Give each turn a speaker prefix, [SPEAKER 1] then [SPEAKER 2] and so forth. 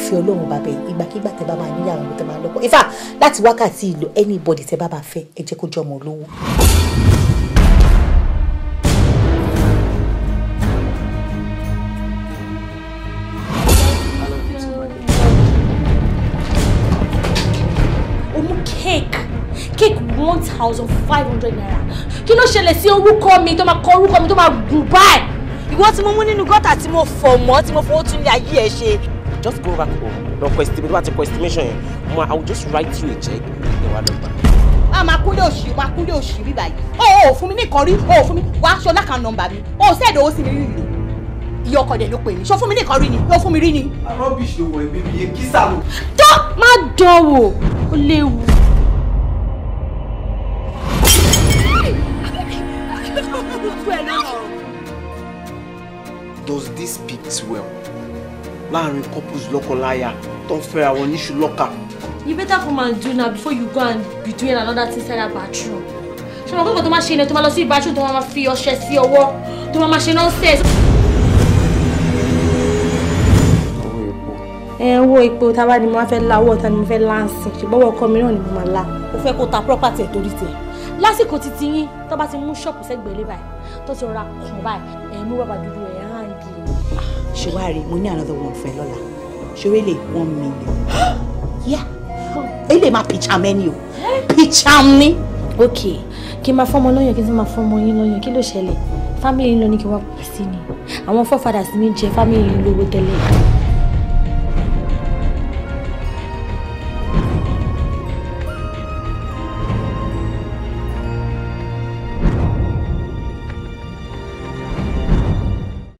[SPEAKER 1] fi Ọlọ́run bàbẹ̀ ìgbàkigbà tẹ́ bá máa níyàwó tẹ́ máa lọ́kọ. In fact, láti wákàtí ìlò anybody tẹ́ bá máa fẹ́ ẹ jẹ́ kó jẹ́ ọmọ olówó.
[SPEAKER 2] O mú cake 1,500 naira. Kí ló ṣẹlẹ̀ sí orúkọ mi tó máa kọ orúkọ mi tó máa gùn báyìí?
[SPEAKER 3] Ìwọ tí mo mú nínú gọ́tà tí mo fọ̀ mọ́ tí mo fowó tún ní ayé ẹ ṣe.
[SPEAKER 4] Just go back home. Lọ kọ estimate, bá ti kọ estimation yẹn, mo I will just write you a check. Then wàá lọ gbà.
[SPEAKER 3] A máa kúnlé òṣì, máa kúnlé òṣì bíbá yìí. O ò fún mi ní nǹkan rí, o ò fún mi, wàá aṣọ lákàn nọ́mbà mi, o ò sẹ́ẹ̀dọ̀ owó sí mi rí rí. Iye ọkọ̀ dẹ̀ ló pè mí, ṣó fún mi ní nǹkan rí ni, ó fún mi rí ni.
[SPEAKER 5] Rubbish ló wọ̀ ẹ̀mí mi, yé kísà ló.
[SPEAKER 2] Tó má dán wò, ó léwu.
[SPEAKER 5] Does this speak well? Láàárín couples lọ́kọláya tó ń fẹ́ra wọn níṣu lọ́kà.
[SPEAKER 2] You better come and do now before you go and be doing another thing inside that bathroom. Ṣé mo kọ́kọ́ tó máa ṣe ilẹ̀ tó máa lọ sí bathroom tó máa fi ọṣẹ sí ọwọ́ tó máa ṣe nonsense.
[SPEAKER 4] Owó epo.
[SPEAKER 2] Ẹ owó epo táwa ni mo fẹ́ la owó ọ̀tá ni mo fẹ́ láǹsìn ṣùgbọ́n ọkọ mi náà ni mo máa la.
[SPEAKER 1] Ó fẹ́ kó ta property ẹ̀ torí tiẹ̀.
[SPEAKER 2] Lásìkò títí yín tó bá ti mú ṣọ́ọ̀pù sẹ́gbẹ̀ẹ́ lé báyìí tó ti rọra kàn báyìí ẹ̀ mú bàbá dúdú ẹ̀ hàn gì.
[SPEAKER 1] Ṣèwárí mo ní another one fún ẹ lọ́la. Ṣoré lè 1 million. Yeah. Ilé máa pìchà mẹ́ni o. Pìchà mi.
[SPEAKER 2] Ok, kí n máa fọ́mọ lọ́yàn kí n sì máa fọ́mọ yín lọ́yàn kí ló ṣẹlẹ̀? Family yín lọ ní kí wọ́n pè sí ni. Àwọn forefathers mi jẹ family yín lówó tẹ́lẹ̀.